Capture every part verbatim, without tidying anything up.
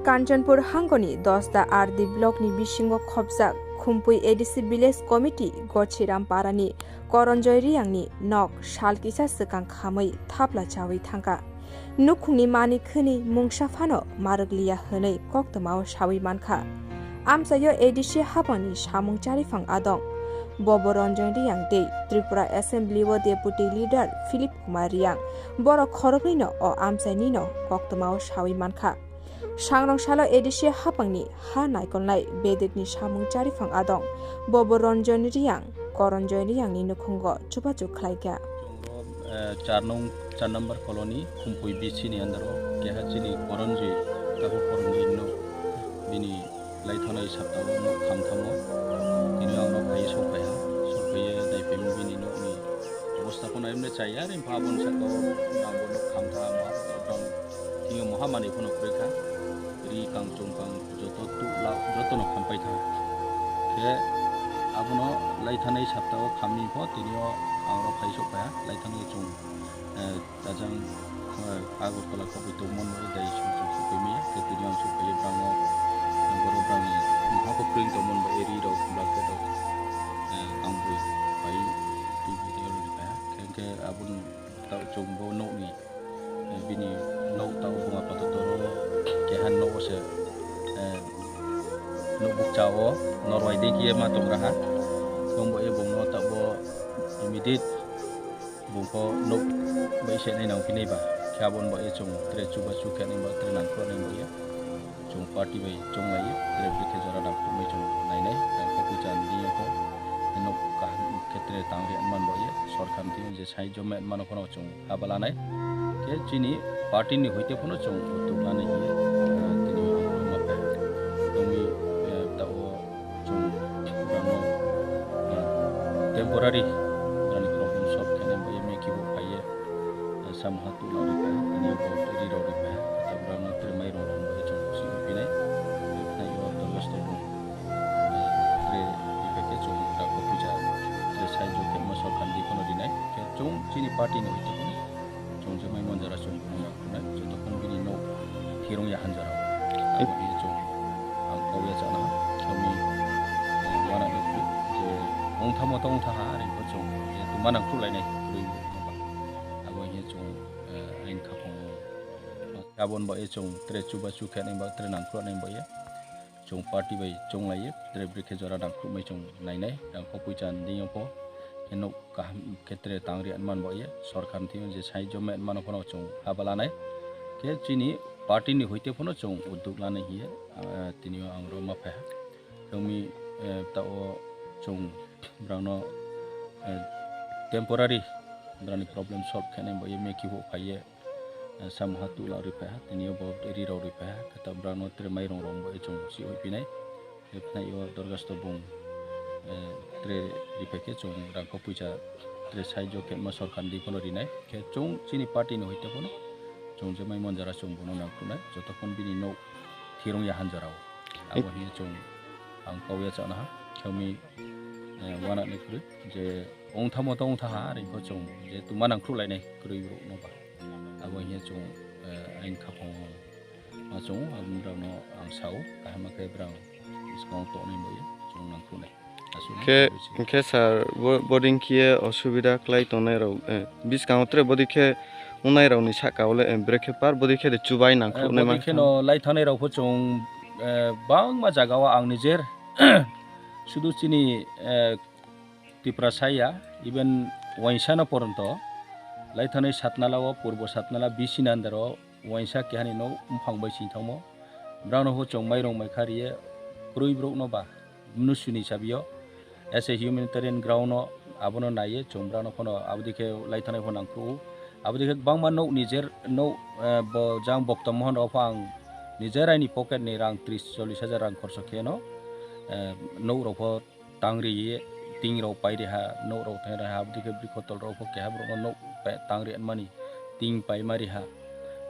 Kanchanpur hangoni Dosda R D block ni bisingo khopjak Khumpui A D C Village Committee Gochiram Parani Koronjoy Riyangni nok sal kisa swkang khamwi thapla chawi thangkha. Nukhungni mani khwnwi mungsa phano marwkliya hwnwi koktwmao sawi mankha. Amchaio A D C hapangni samung charifang adong Bobo Ranjan Riyang tei Tripura Assembly o Deputy Leader Philip Kumar Riyang, borok khoroknwino o amchainino koktwmao sawi mankha. Sangrong salo A D C hapangni ha naikolnai bedekni samung charifang adong Bobo Ranjan Riyang, Koronjoy Riyangni nukhungo chubachu khlaikha. Chwngno, eh, char nung, char number colony, Khumpui B C ni under o, keha chini Koronjoy, tabuk Koronjoy no, bini laithanai saptao no khamthamo, tini ang no phai sokphaiha, sokphaiye naiphaimu bini nokni obostha phano emne chaya, rimphang aboni sakao nangbo no khamthamo, tini moha manwi phano kwrwikha, ri kang chum kang joto tu la joto no khampai tha. Khe abono laithanai saptao khamni pho tini o ang rok phai sokphaiha, laithanai chwng, eh, Ajang, eh, Agartala khobwi tongmani bagwi dai song song sokwi maya, tei tini ang sokwi brangno, eh, borok brangni mohakok kwrwng tongmani bagwi ri rok, blanket rok, eh, kangbwi pai twi twi tei rw rwkha. Khe, khe aboni ta-, chwng bo nokni, eh, bini nok ta buma pato toro keha nogo se, eh, nokbuk cha o norwai de kiye ma tong raha. Tong bo e bongno ta bo immediate Bungkho nuk bai se nai nang phinai ba, khe aboni bagwi chwng tere chubachu khe nai ba, tere nangkuknai ba ya. Chwng party bai chwng lai, tere bwkhe jora nangkuknai chwng nainai, nangkuknai chan di yokho. Nuk kaham khe tere tang ri man ba ya, sorkar ni je sai jomai mano phano chwng haba lanai. Khe chini party ni hoite phano chwng utuk lanai hiya, tini ma pa. Tongwi, eh, ta o Chwng borokno, ah, temporary borokni problem solve khainai bagwi meki bo phaiye, ah, samuha tula rwi phaiha, tini bo ri rok rwi phaiha, khe borokno tere mairung rok bai chwng si rw phinai, rwi phinai o dorgasto bung, ah, tere rwi phai khe chwng rok bo puja, tere sahajyo khe ma sorkar ni phano rinai, khe chwng chini party ni hoi tongmani. Chwng je mai manjara chwng phunuknai, jotokhon bini nok thirung ya hanjara. Abo hiya chwng ang kok ya chana, chwngni, eh, wana ni phuru je wngthamo to wngtha ha, are khe chwng je tuma nang khulainai, khulai nokba. Abo hiya chwng, eh, ain khapang o. Aboni bagwi chwng tere chubachu khe nai ba, tere nang khulai nai ba ya. Chwng party bai chwng lai, tere bwrwi khe jora nang khulumai chwng nainai, ang kok puisa ni ding pho. Khe nok kaham khe tere tang ri man bo ye, sorkar ni thing je sahajyo man mano phano chwng haba lanai. Khe chini party ni hoite phano chwng udduk lanai hiye, ah, tini o ang rw ma phaiha. Chwngni, eh, ta o chwng borokno, eh, temporary borokni problem solve khainai bo ye meki bo phaiye. Eh, samuha tula rwi phaiha, tini o bo ri rok rwi phaiha, khe ta borokno tere mairung rok bo chwng si oi phinai. Khe phinai o dorgasto bung, eh, tere rwi phai khe chwng rang kok puisa tere sahajyo khe ma sorkar ni phano rinai. Khe chwng chini party ni hoite phano chwng je mai manjara chwng bono nang khulai, jotokhon bini nok thirung ya hanjara o. Abo hiya chwng ang kok ya chana ha, chwngni, eh, wana ni phuru je wngthamo to wngtha ha, are khe chwng je tuma nang khulai nai kwrwi rok no ba. Abo hiya chwng, eh, ain khapang o ma chwng, aboni rok no ang sao, kaham khe borok bwskang tongnai bo ye chwng nang khulai. Aswk khe, khe sir, bo-, boding khe osubida khlai tongnai rok, eh, bwskango tere boding khe wngnai rok ni saka o le, eh, bwrwi khe par boding khe de chubai nang khulai boding khe no lai thangnai rok pho chwng, eh, bangma jaga o ang nijer sudu chini, eh, Tiprasa ya, even wainsa no poronto lai thangnai Satnala o, Purbo Satnala, B C ni under o wainsa keha ni no buphang bai sing thangmo. Borok no pho chwng mairung mai kha riye, kwrwi borok no ba. Mnusu ni sabi o, as a humanitarian ground o abono naiye chwng borokno phano aboni khe lai thanai phano nang kuk. Aboni khe kwbangma nok nijer nok, eh, bo jang bokto mohon rok pho ang nijer aini pocket ni rang tris chollish hajar rang khorso khe no, eh, nok rok pho tang riye, ting rok pai riha, nok rok thang riha, aboni khe bwrwi khotol rok pho keha borok no nok tang ri mani, ting pai ma riha.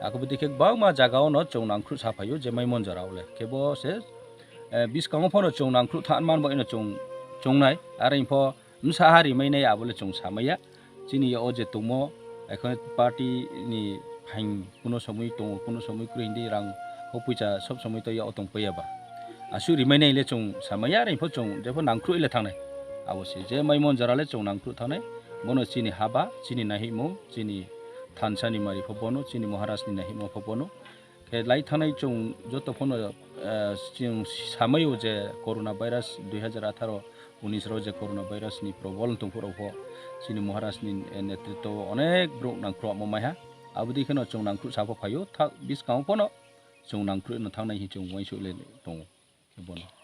Akhe bwtwi khe kwbangma jaga o no chwng nangkhruh sa phai o je mai mon jora o le. Khe bo se eh, bwskango phano chwng nangkhruh tha man bai no chwng, chwngnai, are pho bwsa ha rimai nai abo le chwng samaya. Chini o je tongmo, ekhon party ni phaing kuno somoi tongo, kuno somoi kwrwi hindi rang O puisa sob somoi to ya otong paiya ba. Aswk rimai nai le chwng samaya ring pho chwng jepho nangkhruh le thangnai. Abo se je maimon jora le chwng nangkhruh thangnai. Bono chini haba, chini nahimung, chini thansa ni mari pho bono, chini Maharaj ni nahimung pho bono. Khe lai thangnai chwng joto phano, eh, chwng samai o je corona virus dui hajar atharo unis ro je corona virus ni probol tong phuru pho chini Maharaj ni, eh, netritwo o onek borok nangkhruh mo maiha. Abo dei kheno chwng nangkhruh sa pho phaio, tha biskang phano chwng nangkhruh no thangnai hin chwng uansuk le tongo. Bono.